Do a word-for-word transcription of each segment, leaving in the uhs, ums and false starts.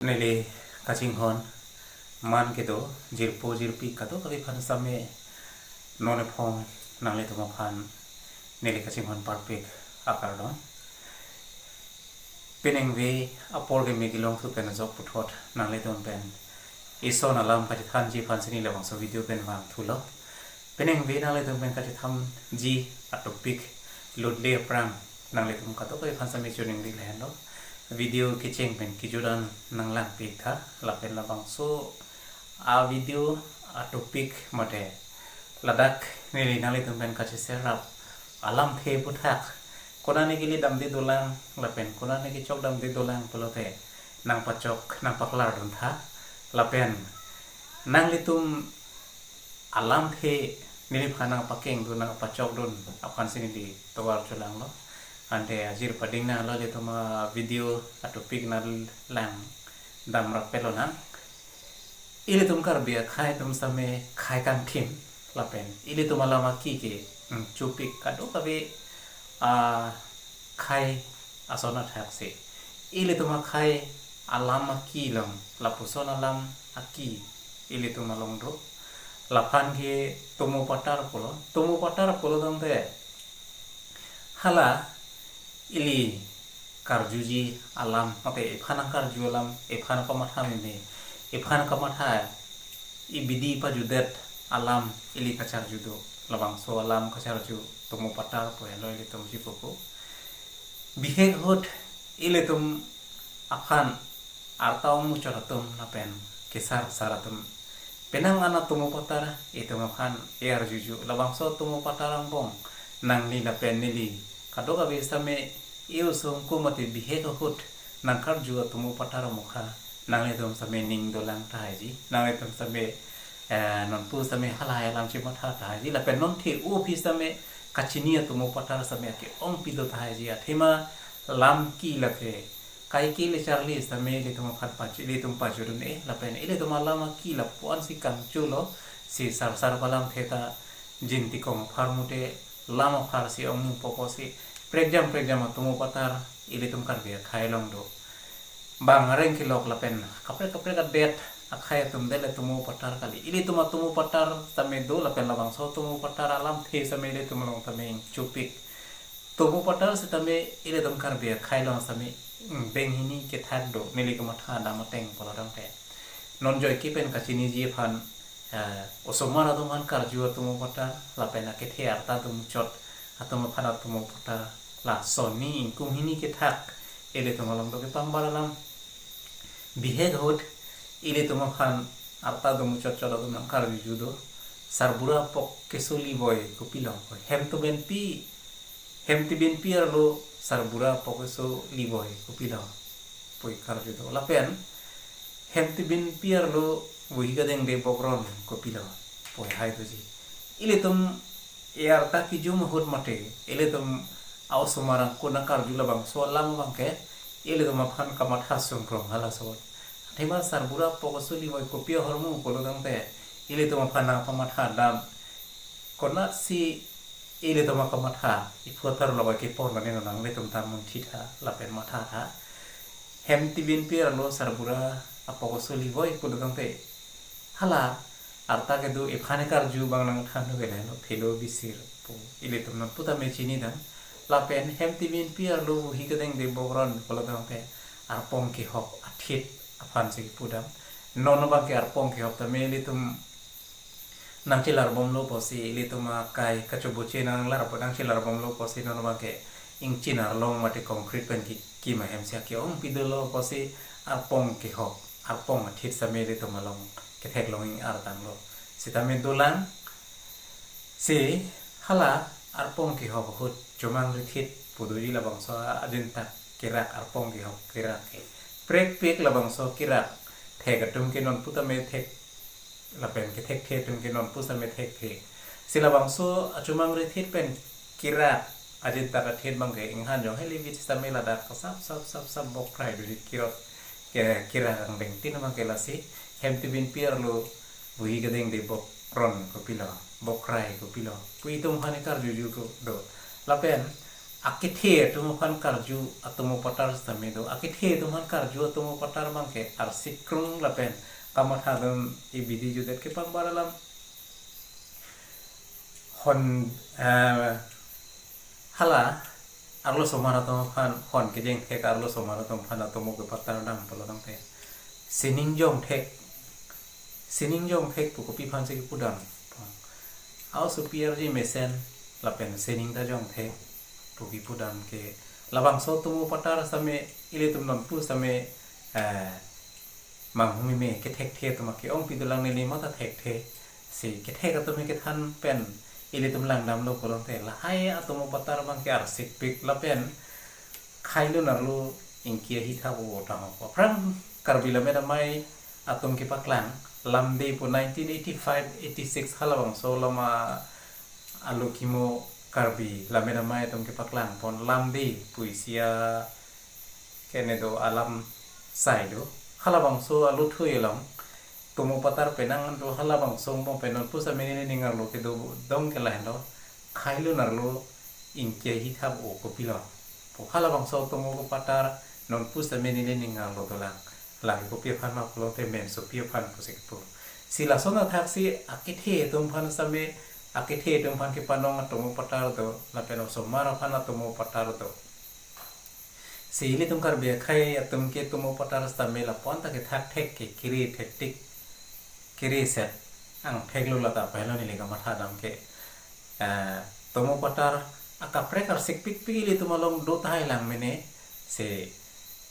Neli kachinghon man kedo jirpo jirpi kadokave aphan sitame non ephong nanglitum aphan neli kachinghon parpik akardom. Peningve apor keme kelong thu pen ajok puthot nanglitum pen ison alam kachethanji aphan si neli labangso video pen vangthulo. Peningve nanglitum pen kachethanji a-topic lotle aphrang nanglitum kadokave aphan sitame choningri lahenlo. Video kecheng pen kejut an nanglangpik tha lapen labangso a-video a-topic mate ladak neli nanglitum pen kacheserap alamthe aphuthak konane kele damde dolang lapen konane kechok damde dolang pulote nangpachok nangpaklardun tha lapen nanglitum alamthe neliphan nangpakengdun nangpachokdun aphan si neli tovar cholanglo. Ante ajir pading nanglo ilitum a-video a-topic nanglang damrap pelo nang. Ilitum Karbi akhei atum sitame khei kangthim lapen ilitum alam aki ke, hmm, chupik kadokave akhei ason athak si ilitum akhei alam aki along lapuson alam aki ilitum along do. Laphan ke tomo patar pulo, tomo patar pulo tangte hala ili karjuji alam mate ephan nangkarju alam, ephan kamatha meme, ephan kamatha ibidi pajudet alam ili kacharju do. Labangso alam kacharju tomo patar pu helo ilitum chipupo. Bihek ahut ilitum aphan arta ongmuchot atum lapen kesarsar atum penang an atomo patar itum aphan e-arjuju. Labangso tomo patar angbong nangli lapen neli kadokave sitame e-osomar mate bihek ahut nangkarju atomo patar amokha nanglitum sitame ning dolang tahaiji, nanglitum sitame, eh, nonpu sitame halahai alam chematha tahaiji lapen non the-o aphi sitame kachini atomo patar sitame ake-ong pido tahaiji. Athema lam ki lake kaike le charli sitame ilitum aphan pach-, ilitum pajudun-e lapen ilitum alam aki lapu-an si kangchulo, si sarsar alamthe ta jinti kong aphar mute lam aphar si ongmupo pusi prekjam prekjam atomo patar ilitum Karbi akhei along do. Bang areng kelok lapen kaprek kaprek adet akhei atum det le tomo patar kali. Ilitum atomo patar sitame do lapen labangso tomo patar alamthe sitame ilitum along sitame chupik. Tomo patar sitame ilitum Karbi akhei along sitame, hmm, banghini kethak do, neli kamatha dam ateng pulo tangte. Non joike pen kachiniji aphan, eh, osomar atum aphan karju atomo patar lapen akethe arta domuchot atum aphan atomo patar, lason ni ingkung hini kethak ilitum along do kepangbar alam. Bihek ahut ilitum aphan arta domuchot chot atum nangkarjuju do. Sarbura apok keso livoi kopilo, hem tebinpi, hem tebinpi arlo sarbura apok keso livoi kopilo pu karju do. Lapen hem tebinpi arlo vuhi kadeng de bokron kopilo pu hai doji. Ilitum e-arta kejum ahut mate ilitum a-osomar angko nangkarju labangso alam abangke ilitum aphan kamatha sungkrong halaso. Athema sarbura apok keso livoi kopi ahormu pulo tangte ilitum aphan nangpamatha dam. Konatsi ilitum akamatha iphutar logai kepon mane nanglitum ta munthi tha lapen matha tha. Hem tebinpi arlo sarbura apok keso livoi pulo tangte hala arta kedo ephan karju abang nangthan do kele lo phelo bisir pu ilitum nonpu tame chinidam. Lapen hem tebinpi arlo vuhi kadeng de bokron pulo tangte arpong kehok athit aphan si pudam. Non abangke arpong kehok tame ilitum nangchelar bomlo pusi ilitum akai kachoboche nanglar po nangchelar bomlo pusi non abangke ingchin arlong mate concrete pen ki, kima hem si ake-ong pidolo pusi arpong kehok, arpong athit sitame ilitum along ketheklong ing-artanglo. Sitame dolang si hala arpong kehok ahut chomang rithit pu doji labangso ajintak kerak arpong kehok kerak ke. Prekpek labangso kerak thek atum ke nonpu tame thek lapen kethekthe atum ke nonpu sitame thekthe. Si labangso achomang rithit pen kerak ajintak athit abangke inghan jong heli vit sitame ladak sap sap sap sap bokrai doji kirot ke kerak angdeng tin abangke lasi hem tebinpi arlo vuhi kadeng de bokron kopilo, bokrai kopilo pu itum aphan karjuju ko do. Lapen akethe atum aphan karju atomo patar sitame do. Akethe atum aphan karju atomo patar abangke arsik krung lapen kamatha dam ibidi judet kepangbar alam. Hon, eh, hala arlosomar atum aphan, hon kejeng thek arlosomar atum aphan atomo kepatar dam pulo tangte, sining jong thek, sining jong thek pu kopi aphansi kepudam? A-osopi arje mesen lapen sining ta jong thek pu kepudam ke, labangso atomo patar sitame ilitum nonpu sitame, eh, manghumeme kethekthe atum ke-ongpi dolang, neli mata thekthe. Si kethek atum kethan pen ilitum langdamlo pulote, lahai atomo patar abangke arsikpik lapen khailun arlo ingki ahithap o tang ho. Aphrang Karbi Lammet Amei atum kepaklang, Lamde pu nineteen eighty-five eighty-six halabangso alam a-, alo kimo Karbi Lammet Amei atum kepaklangpon Lamde pu isi a kene do alam sai do. Halabangso aluthui along tomo patar penang do, halabangso angbong pen nonpu sitame neli ning arlo kedo dong ke lahenlo, khailun arlo ingki ahithap o kopilo pu halabangso atomo kepatar nonpu sitame neli ning arlo dolang. Lake kopi aphan ma pulote mensopi aphan pusi kepu. Si lason athaksi akethe atum aphan sitame, akethe atum aphan kepanong atomo patar do, lapen osomar aphan atomo patar do. Si ilitum Karbi akhei atum ke tomo patar sitame lapu-an ta kethakthek ke kiri thektik, kiri set angtheklo lata pahelo neli kamatha dam ke. Eh, tomo patar akaprek arsikpikpik ilitum along do tahai lang mene, si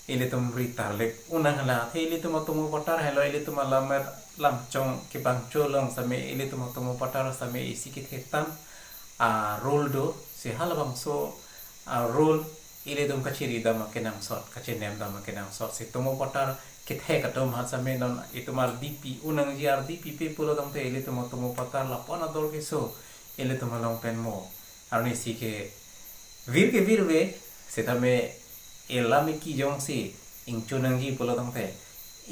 ilitum ri tarlip unang hala, athe ilitum atomo patar helo, ilitum alam lamchong kepangcho along sitame ilitum atomo patar sitame isi kethe tam a-rule do, si halabangso a-rule ilitum kachiri dam akenangsot, kachinem dam akenangsot. Si tomo patar kethek atum aphan sitame non itum ardipi unangji, ardipipe pulo tangte ilitum atomo patar lapu-an ador keso ilitum along pen mo. Arnisi ke vir ke virve, sitame elam eki jongsi ingcho nangji pulo tangte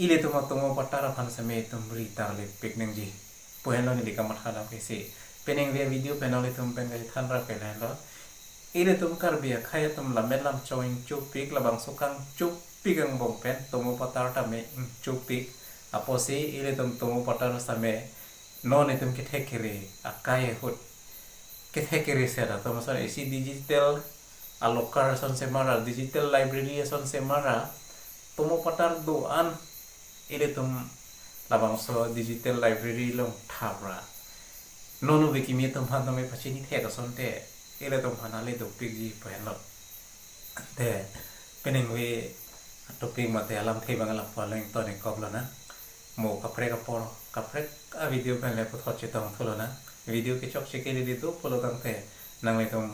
ilitum atomo patar aphan sitame itum ri tarlipik nangji pu henlo neli kamatha dam ke. Si peningve video pen nanglitum pen kachethan ra ke lahenlo. Ilitum Karbi akhei atum lammet lamchong ingchopik, labangso kangchopik angbong pen tomo patar tame ingchopik. Apotsi ilitum tomo patar sitame non itum kethek kere akai ahut, kethek kere set atum ason isi digital alocker ason semara, digital library ason semara, tomo patar do-an ilitum labangso digital library along thapra non ove kimi atum aphan tame pachini thek asonte ilitum aphan ale dopikji pu henlo. Te peningve atopic mate alamthe abang lapu-an le ingtonikoklo nang. Mo kaprek apor, kaprek a-video pen le puthot chetongthulo nang. Video kechokche ke lili do pulo tangte nanglitum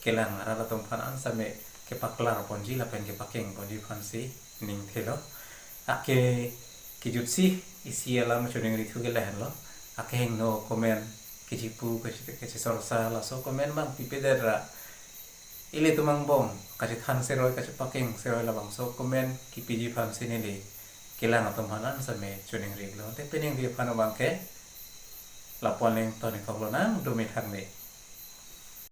kelang arat atum aphan an sitame kepaklarponji lapen kepakengponji aphansi ning thelo. Ake kejutsi isi alam choningrithu ke lahenlo. Akehingno comment kechipu, kechi-, kechisorsa laso comment abang pipedet ra ilitum angbong kachethan seroi, kachepakeng seroi labangso comment kepiji aphansi neli kelang atum aphan an sitame choningrilo. Te peningve aphan abangke lapu-an le ingtonikoklo nang, dome thakme.